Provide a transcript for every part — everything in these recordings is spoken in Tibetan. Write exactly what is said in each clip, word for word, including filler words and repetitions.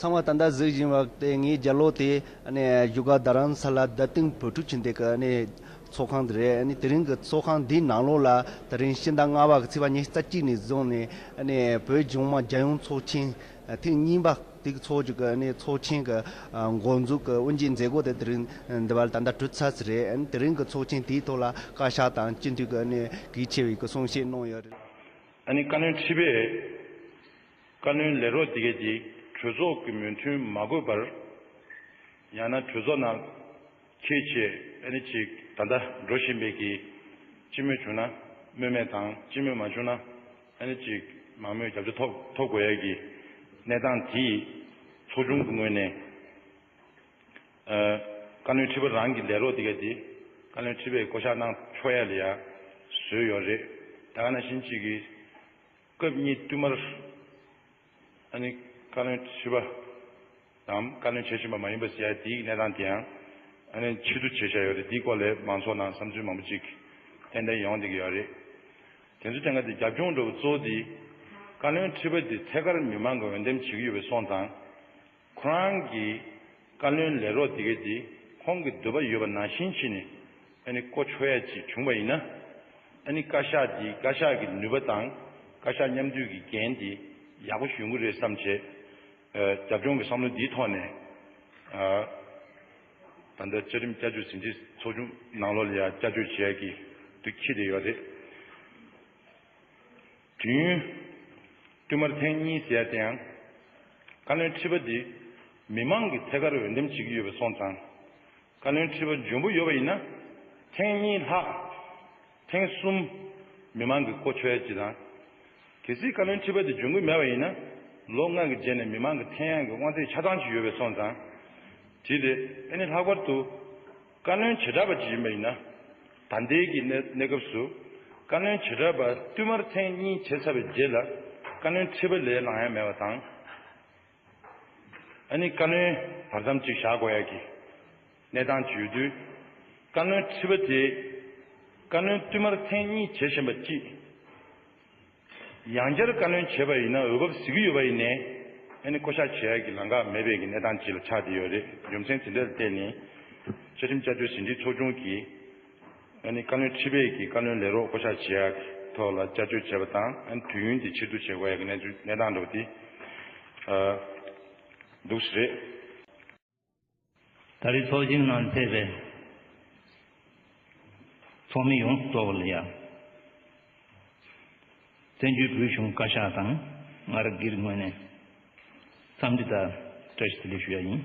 ཚང་མ་ད་ལྟ་གཟིགས་བཞིན་པ་དེ་ངའི་རྒྱབ་ལོགས་དེ་ཨ་ནི་བཞུགས་སྒར་རྡ་རམ་ས་ལ་རྡ་སྟེང་བོད་ཕྲུག་ཁྱིམ་སྡེ་གི་ཨ་ནི་ཚོགས་ཁང་དེ་རེད། ཨ་ནི་དེ་རིང་གི་ཚོགས་ཁང་འདིའི་ནང་ལོགས་ལ་དེ་རིང་ཕྱི་ཟླ་ལྔ་པ་གི་ཚེས་པ་ཉི་ཤུ་རྩ་གཅིག་ནས་བཟུང་ནས་ཨ་ནི་བོད་ལྗོངས་མི་རྒྱལ་ཡོངས་ཚོགས་ཆེན་ཐེངས་གཉིས་པ་དེ་གི་ཚོགས་རྒྱུ་གི་ཨ་ནི་ཚོགས་ཆེན་གི་འགོ་འཛུགས་ཀྱི་དབུ་འབྱེད་མཛད་སྒོ་དེ་དེ་རིང་འདི་བར་ད་ལྟ་གྲུབ་ཚར་ས་རེད། ཨ་ནི་དེ་རིང་གི་ཚོགས་ཆེན་དེའི་ཐོག་ལ་བཀའ་ཤག་དང་སྤྱི་འཐུས་ཀྱི་ཨ་ནི་གལ་ཆེ་བའི་གི་གསུང་བཤད་གནང་ཡོད་རེད། ཨ་ནི་བཀའ་བློན་ཁྲི་པས། བཀའ་བློན་ལས་རོགས་དེ་གས་ཀྱིས་གྲོས་ཚོགས་ཀྱི་མོས་མཐུན་མ་དགོས་པར། ཡང་ན་གྲོས་ཚོགས་ནང་ཁྱེད་ཀྱིས་ཨ་ནི་ཅིག་ད་ལྟ་འགྲོ་བཞིན་པའི་གི་སྤྱི་མོས་བྱུང་ན་སྨོས་མེད་དང་། སྤྱི་མོས་མ་བྱུང་ན་ཨ་ནི་ཅིག་མང་མོས་རྒྱབ་སྐྱོར་ཐོབ་ཐོབ་དགོས་ཡ་གི་གནས་སྟངས་དེ་ཚོགས་ཆུང་གི་ངོས་ནས། ཨ། བཀའ་བློན་ཁྲི་པ་རང་གི་ལས་རོགས་དེ་གས་དེ་བཀའ་བློན་ཁྲི་པས་བསྐོ་གཞག་གནང་ཆོག་ཡ་ལ་ཡ་བཟོས་ཡོད་རེད། ད་ག་ནང་བཞིན་ཅིག་གི་སྐབས་གཉིས་བསྟུད་མར་ཨ་ནི་བཀའ་བློན་ཁྲི་པ་དང་བཀའ་བློན་བྱེད་བཞིན་པ་མ་ཡིན་པ་ཟེར་ཡ་དེའི་གནས་སྟངས་དེ་ཡང་ཨ་ནི་ཕྱིར་བསྡུ་བྱས་བཞག་ཡོད་རེད། དེའི་སྐོར་ལ་མང་ཚོགས་ནང་བསམ་ཚུལ་མང་པོ་ཅིག་ཏན་ཏན་ཡོང་བསྡད་ཀྱི་ཡོད་རེད། དེ་ཚོ་སྟེང་ག་དེ་རྒྱབ་ལྗོངས་འདྲ་བོ་གཙོ་བོ་དེ་བཀའ་བློན་ཁྲི་པ་དེ་ཐད་ཀར་མི་མང་གི་འོས་འདེམས་བྱེད་ཀྱི་ཡོད་པའི་སོང་ཙང་། ཁོ་རང་གི་བཀའ་བློན་ལས་རོགས་དེ་གས་དེ་ཁོང་གི་འདོད་པ་ཡོད་པ་ནང་བཞིན་བྱས་ནས་ཨ་ནི་བསྐོ་ཆོག་ཡ་ཅིག་བྱུང་བ་ཡིན་ན། ཨ་ནི་བཀའ་ཤག་དེ་བཀའ་ཤག་གི་ནུས་པ་དང་བཀའ་ཤག་མཉམ་འདུས་ཀྱི་འགན་དེ་ཡག་པོ་ཞིག་ཡོང་གི་རེད་བསམ་བྱས། ཨ། རྒྱབ་ལྗོངས་ཀྱི་བསམ་བློ་འདིའི་ཐོག་ནས། ཨ། ད་ལྟ་བཅའ་ཁྲིམས་བསྐྱར་བཅོས་ཟིན་བྲིས་ཚོགས་ཆུང་ནང་ལོགས་ལ་ཡང་བསྐྱར་བཅོས་བྱེད་ཡ་གི་དུ་འཁྱེར་བསྡད་ཡོད་རེད། དུས་ཡུན་བསྟུད་མར་ཐེངས་གཉིས་ཟེར་ཡ་དེ་ཡང་། བཀའ་བློན་ཁྲི་པ་འདི་མི་མང་གིས་ཐད་ཀར་འོས་འདེམས་བྱེད་ཀྱི་ཡོད་པ་སོང་ཙང་། བཀའ་བློན་ཁྲི་པ་འཇོན་པོ་ཡོད་པ་ཡིན་ན། ཐེངས་གཉིས་ལྷག་ཐེངས་གསུམ་མི་མང་གིས་བསྐོ་ཆོག་ཡ་ཅིག་དང་། གལ་སྲིད་བཀའ་བློན་ཁྲི་པ་དེ་འཇོན་གྱི་མེད་པ་ཡིན་ན། ལོ་ལྔ་གི་རྗེས་ནས་མི་མང་གིས་འཐེན་ཡ་གི་དབང་ཚད་ཆ་ཚང་ཅིག་ཡོད་པ་སོང་ཙང་། དེ་རེད། ཨ་ནི་ལྷག་པར་དུ་བཀའ་བློན་བྱེ་བྲག་པ་ཅིག་ཡིན་པ་ཡིན་ན། ད་ལྟའི་གི་གནས་གནས་སྐབས་སུ་བཀའ་བློན་བྱེ་བྲག་པ་བསྟུད་མར་ཐེངས་གཉིས་བྱས་ཚར་བའི་རྗེས་ལ་བཀའ་བློན་ཁྲི་པ་ལས་ལངས་ཡ་མེད་པ་དང་། ཨ་ནི་བཀའ་བློན་བར་མཚམས་གཅིག་བཞག་དགོས་ཡ་གི་གནས་སྟངས་ཅིག་ཡོད་དུས། བཀའ་བློན་ཁྲི་པ་དེ་བཀའ་བློན་བསྟུད་མར་ཐེངས་གཉིས་བྱེད་བཞིན་པ་གཅིག། ཡང་བསྐྱར་བཀའ་བློན་བྱས་པ་ཡིན་ན་འོས་བབ་གཟིགས་ཀྱི་ཡོད་པ་ཡིན་ནའི། ཨ་ནི་བསྐོ་གཞག་བྱེད་ཡ་གི་ལམ་ཁ་མེད་པའི་གི་གནས་སྟངས་ཅིག་ལ་ཆགས་བསྡད་ཡོད་རེད། རྒྱུ་མཚན་དེ་འདྲ་ལ་བརྟེན་ནས་བཅའ་ཁྲིམས་བསྐྱར་བཅོས་ཟིན་བྲིས་ཚོགས་ཆུང་གིས། ཨ་ནི་བཀའ་བློན་ཁྲི་པས་ཀྱི་བཀའ་བློན་ལས་རོགས་བསྐོ་གཞག་བྱེད་ཡག་ཐོག་ལ་བསྐྱར་བཅོས་བྱས་པ་དང་། ཨ་ནི་དུས་ཡུན་དེ་ཕྱིར་བསྡུ་བྱེད་དགོས་ཡག་གི་གནས་ཚུལ་གནས་སྟངས་འདྲ་བོ་དེ་ཨ་འདུག་སེ་རེད། ད་རེས་ཚོགས་ཆེན་ནང་ཕེབས་པའི་ཚོགས་མི་ཡོངས་སུ་རྫོགས་པ་ལ་ཡང་། བཙན་བྱོལ་བོད་གཞུང་བཀའ་ཤག་དང་ང་རང་སྒེར་ངོས་ནས་འཚམས་འདྲི་དང་བཀྲ་ཤིས་བདེ་ལེགས་ཞུ་ཡ་ཡིན།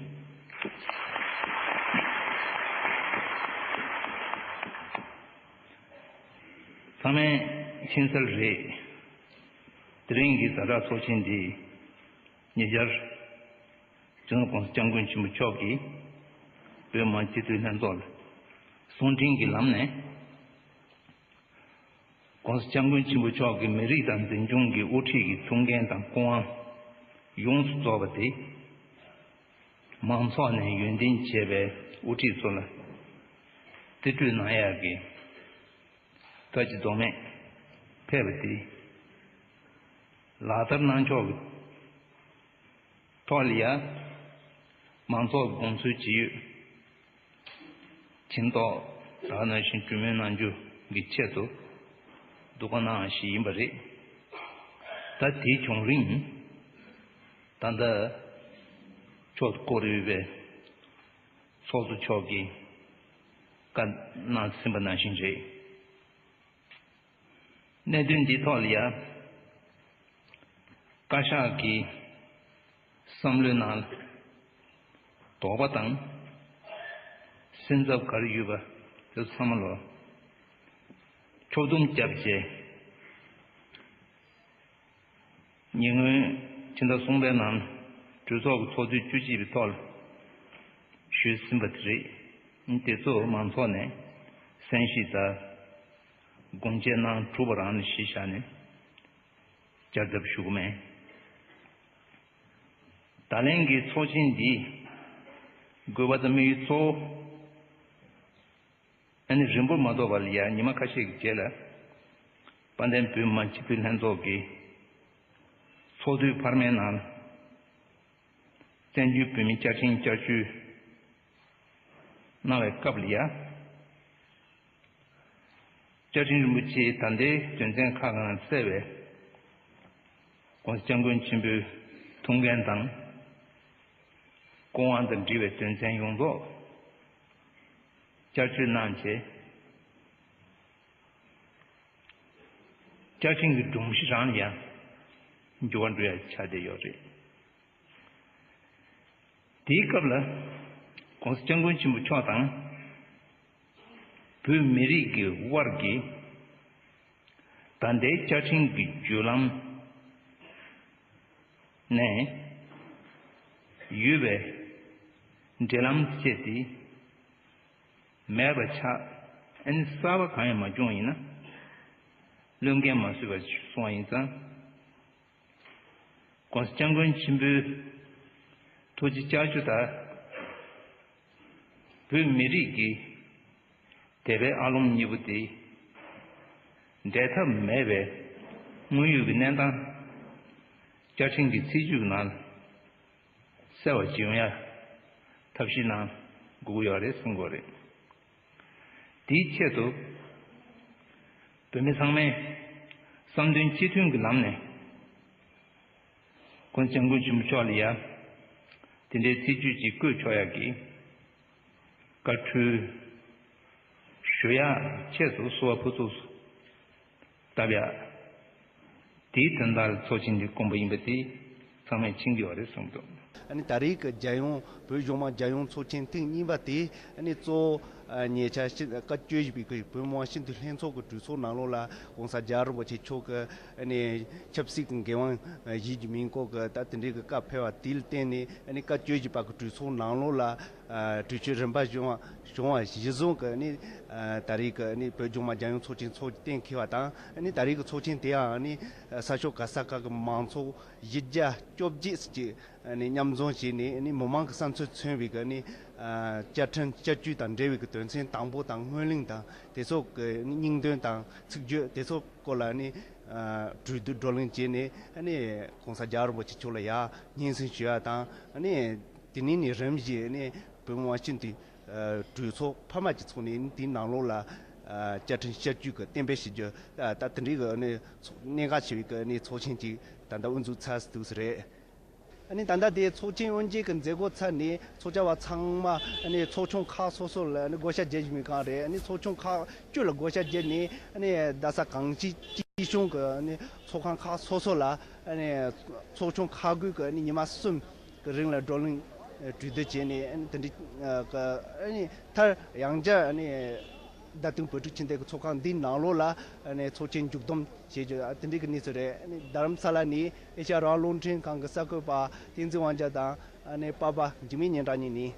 ཚང་མས་མཁྱེན་གསལ་རེད། དེ་རིང་གི་ཛ་དྲག་ཚོགས་ཆེན་འདི་ཉེ་ཆར་སྤྱི་ནོར་༸གོང་ས་༸སྐྱབས་མགོན་ཆེན་པོ་མཆོག་གིས་བོད་མི་མང་སྤྱི་འཐུས་ལྷན་ཚོགས་ལ་གསུང་འཕྲིན་གྱི་ལམ་ནས། ༸གོང་ས་༸སྐྱབས་མགོན་ཆེན་པོ་མཆོག་གིས་མི་རིགས་དང་འཛིན་སྐྱོང་གི་དབུ་ཁྲིད་ཀྱི་ཐུགས་འགན་དང་སྐུ་དབང་ཡོངས་སུ་རྫོགས་པ་དེ། མང་ཚོགས་ནས་ཡོན་ཏན་བྱས་པའི་དབུ་ཁྲིད་ཚོ་ལ་རྩིས་སྤྲོད་གནང་ཡག་གི་ཐབས་ཇུས་རྡོག་མེད་ཕེབས་པ་དེ་ལག་བསྟར་གནང་ཕྱོགས་ཀྱི་ཐོག་ལ་ཡ། མང་ཚོགས་ཀྱི་དགོངས་ཚུལ་ཇི་ཡོད་མཁྱེན་རྟོགས་ད་ག་ནང་བཞིན་གྲོས་མོལ་གནང་རྒྱུ་གི་ཆེད་དུ་འདུ་འགོད་གནང་བ་ཞིག་ཡིན་པ་རེད། ད་དེའི་བྱུང་རིམ་ད་ལྟ་མཆོག་ཏུ་བཀུར་འོས་པའི་ཚོགས་གཙོ་མཆོག་གིས་བཀའ་གནང་ཟིན་པ་ནང་བཞིན་རེད། གནད་དོན་འདིའི་ཐོག་ལ་ཡ། བཀའ་ཤག་གི་བསམ་བློའི་ནང་ལ་དོགས་པ་དང་སེམས་འཚབ་ག་རེ་ཡོད་པ་དེ་ཚང་མ་ལོ་ཕྱོགས་བསྡོམས་བརྒྱབ་རྗེས། ཉེ་སྔོན་ཕྱི་ཟླ་གསུམ་པའི་ནང་གྲོས་ཚོགས་ཀྱི་ཚོགས་དུས་བཅུ་གཅིག་པའི་ཐོག་ལ་ཞུས་ཟིན་པ་དེ་རེད། དེ་ཚོ་མང་ཚོགས་ནས་གསན་ཞིབ་དང་དགོངས་དཔྱད་གནང་གྲུབ་པ་རང་ལ་གཞི་བཞག་ནས་བསྐྱར་ལྡབ་ཞུ་གི་མེད། ད་ལན་གྱི་ཚོགས་ཆེན་འདིའི་དགོས་པ་དང་དམིགས་ཡུལ་གཙོ་བོ། ཨ་ནི་རིང་པོ་མ་ཐོགས་པ་ལ་ཡ་ཉི་མ་ཁ་ཤས་ཀྱི་རྗེས་ལ་དཔལ་ལྡན་བོད་མི་མང་སྤྱི་འཐུས་ལྷན་ཚོགས་ཀྱི་ཚོགས་དུས་འཕར་མའི་ནང་ལ་ བཙན་བྱོལ་བོད་མིའི་བཅའ་ཁྲིམས་བསྐྱར་བཅོས་གནང་བའི་སྐབས་ལ་ཡ། བཅའ་ཁྲིམས་རིན་པོ་ཆེའི་ད་ལྟའི་དོན་ཚན་ཁག་ནང་གསལ་བའི་༸གོང་ས་༸སྐྱབས་མགོན་ཆེན་པོའི་ཐུགས་འགན་དང་སྐུ་དབང་དང་འབྲེལ་བའི་དོན་ཚན་ཡོངས་རྫོགས་བསྐྱར་བཅོས་གནང་རྗེས། བཅའ་ཁྲིམས་ཀྱི་སྒྲོམ་གཞི་རང་ལ་ཡང་འགྱུར་བ་འགྲོ་ཡ་ཆགས་བསྡད་ཡོད་རེད། དེའི་སྐབས་ལ་༸གོང་ས་༸སྐྱབས་མགོན་ཆེན་པོ་མཆོག་དང་བོད་མི་རིགས་ཀྱི་དབར་གྱི་ད་ལྟའི་བཅའ་ཁྲིམས་ཀྱི་བརྒྱུད་ལམ་ནས་ཡོད་པའི་འབྲེལ་ལམ་བཅས་དེ་མེད་པ་ཆགས། ཨ་ནི་གསར་པ་གང་ཡང་མ་བྱུང་བ་ཡིན་ན། བློས་འགེལ་མ་བཟོས་པ་སོང་བ་ཡིན་ཙང་། ༸གོང་ས་༸སྐྱབས་མགོན་ཆེན་པོའི་ཐུགས་རྗེ་བསྐྱར་བཅོས་དང་། བོད་མི་རིགས་ཀྱི་དད་པའི་ཨ་ལོང་གཉིས་པོ་དེ་འབྲལ་ཐབས་མེད་པའི་དངོས་ཡོད་ཀྱི་གནས་སྟངས་བཅའ་ཁྲིམས་ཀྱི་ཚིག་བརྗོད་ཀྱི་ནང་གསལ་བ་ཅིག་ཡོང་ཡ་ཐབས་ཤེས་གནང་དགོས་ཀྱི་ཡོད་རེད་གསུང་གི་ཡོད་རེད། དེའི་ཆེད་དུ་བོད་མི་ཚང་མས་བསམ་དོན་གཅིག་མཐུན་གྱི་ལམ་ནས་༸གོང་ས་༸སྐྱབས་མགོན་ཆེན་པོ་མཆོག་ལ་ཡ་དེ་འདྲའི་ཚིག་བརྗོད་ཅིག་བཀོད་ཆོག་ཡག་གི་བཀའ་འཁྲོལ་ཞུ་ཡག་ཆེད་དུ་བསུ་བ་ཕུར་ཚུགས་བཏབ་ཡག་དེའི་དོན་དག་ལ་ཚོགས་ཆེན་འདི་བསྐོངས་པ་ཡིན་པ་དེ་ཚང་མས་མཁྱེན་གྱི་ཡོད་རེད་གསུངས་འདུག། ཨ་ནི་ད་རེས་ཀྱི་རྒྱལ་ཡོངས་བོད་གཞུང་མང་རྒྱལ་ཡོངས་ཚོགས་ཆེན་ཐེངས་གཉིས་པ་དེ་ཨ་ནི་གཙོ་བོ་ཨ་ཉེ་ཆར་ཕྱི་བཀའ་བཀྱོན་བཞིན་པའི་བོད་མི་མང་སྤྱི་འཐུས་ལྷན་ཚོགས་ཀྱི་གྲོས་ཚོགས་ནང་ལོགས་ལ་༸གོང་ས་༸རྒྱལ་བ་རིན་པོ་ཆེ་མཆོག་གི་ཨ་ནི་ཆབ་སྲིད་ཀྱི་འགན་དབང་ཨ་བཞེས་རྒྱུ་མིན་སྐོར་གྱི་ད་དེ་འདྲའི་གི་བཀའ་ཕེབས་པ་དེ་ལ་བརྟེན་ནས་ཨ་ནི་བཀའ་བཀྱོན་བཞིན་པ་གི་གྲོས་ཚོགས་ནང་ལོགས་ལ་ཨ་གྲོས་ཆོད་རིམ་པ་བྱུང་བ་བྱུང་བ་གཞིར་བཟུང་གི་ཨ་ནི་ཨ་ད་རེས་ཀྱི་ཨ་ནི་བོད་གཞུང་མང་རྒྱལ་ཡོངས་ཚོགས་ཆེན་ཚོགས་གཏན་འཁེལ་བ་དང་། ཨ་ནི་ད་རེས་ཀྱི་ཚོགས་ཆེན་དེ་ཡང་ཨ་ནི་ས་ཕྱོགས་ག་ས་ག་གི་མང་ཚོགས་བཞི་བརྒྱ་བཅོ་བརྒྱད་ཅིག་ཨ་ནི་མཉམ་འཛོམས་བྱས་ནས་ཨ་ནི་མི་མང་གི་བསམ་ཚུལ་མཚོན་པའི་གི་ཨ་ནི་ཨ་བཅའ་ཁྲིམས་བསྐྱར་བཅོས་དང་འབྲེལ་བའི་གི་དོན་ཚན་དང་པོ་དང་སྔོན་གླེང་དང་དེ་ཚོ་གི་ཨ་ནི་སྙིང་དོན་དང་ཚིག་བརྗོད་དེ་ཚོ་སྐོར་ལ་ཨ་ནི་ཨ་གྲོས་བསྡུར་བགྲོ་གླེང་བྱས་ནས་ཨ་ནི་༸གོང་ས་༸རྒྱལ་བ་རིན་པོ་ཆེ་མཆོག་ལ་ཡ་སྙན་སེང་ཞུ་ཡ་དང་། ཨ་ནི་དེ་ནས་ནི་རིམ་བཞིན་ཨ་ནི་བོད་མི་མང་སྤྱི་འཐུས་ཨ་གྲོས་ཚོགས་འཕར་མ་གཅིག་ཚོགས་ནས་དེའི་ནང་ལོགས་ལ་ཨ་བཅའ་ཁྲིམས་བསྐྱར་བཅོས་ཀྱི་གཏན་འབེབས་བྱེད་རྒྱུ་ད་ད་དེ་འདྲའི་གི་ཨ་ནི་ཚོགས་གནད་འགག་ཆེ་བའི་གི་ཨ་ནི་ཚོགས་ཆེན་ཅིག་ད་ལྟ་དབུ་འཛུགས་ཚར་འདུག་ས་རེད། ཨ་ནི་ད་ལྟ་དེ་ཚོགས་ཆེན་དབུ་འབྱེད་ཀྱི་མཛད་སྒོ་ཚར་ནས་ཚོགས་བཅར་བ་ཚང་མ་ཨ་ནི་ཚོགས་ཆུང་ཁག་སོ་སོ་ལ་ཨ་ནི་བགོ་བཤའ་རྒྱག་བཞིན་པའི་སྒང་རེད། ཨ་ནི་ཚོགས་ཆུང་ཁག་བཅུ་ལ་བགོ་བཤའ་བརྒྱབ་ནས་ཨ་ནི་རྡ་ས་གངས་སྐྱིད་སྐྱིད་གཤོངས་ཀྱི་ཨ་ནི་ཚོགས་ཁང་ཁག་སོ་སོ་ལ་ཨ་ནི་ཚོགས་ཆུང་ཁག་བགོས་ཀྱི་ཨ་ནི་ཉི་མ་གསུམ་གི་རིང་ལ་བགྲོ་གླེང་གྲོས་བསྡུར་བྱས་ནས་ཨ་ནི་དེ་འདྲའི་ཨ་ནི་མཐར་ཡང་བསྐྱར་ཨ་ནི་རྡ་སྟེང་བོད་ཕྲུག་ཁྱིམ་སྡེ་གི་ཚོགས་ཁང་འདིའི་ནང་ལོགས་ལ་ཨ་ནི་ཚོགས་ཆེན་མཇུག་བསྡོམས་བྱེད་རྒྱུ་ཨ་དེ་འདྲའི་གི་གནས་ཚུལ་རེད། ཨ་ནི་རྡ་རམ་ས་ལ་ནས་ཨེ་ཤ་ཡ་རང་དབང་རླུང་འཕྲིན་ཁང་གི་གསར་འགོད་པ་བསྟན་འཛིན་དབང་རྒྱལ་དང་ཨ་ནི་པ་ཕ་འཇིགས་མེད་སྙན་གྲགས་གཉིས་ནས།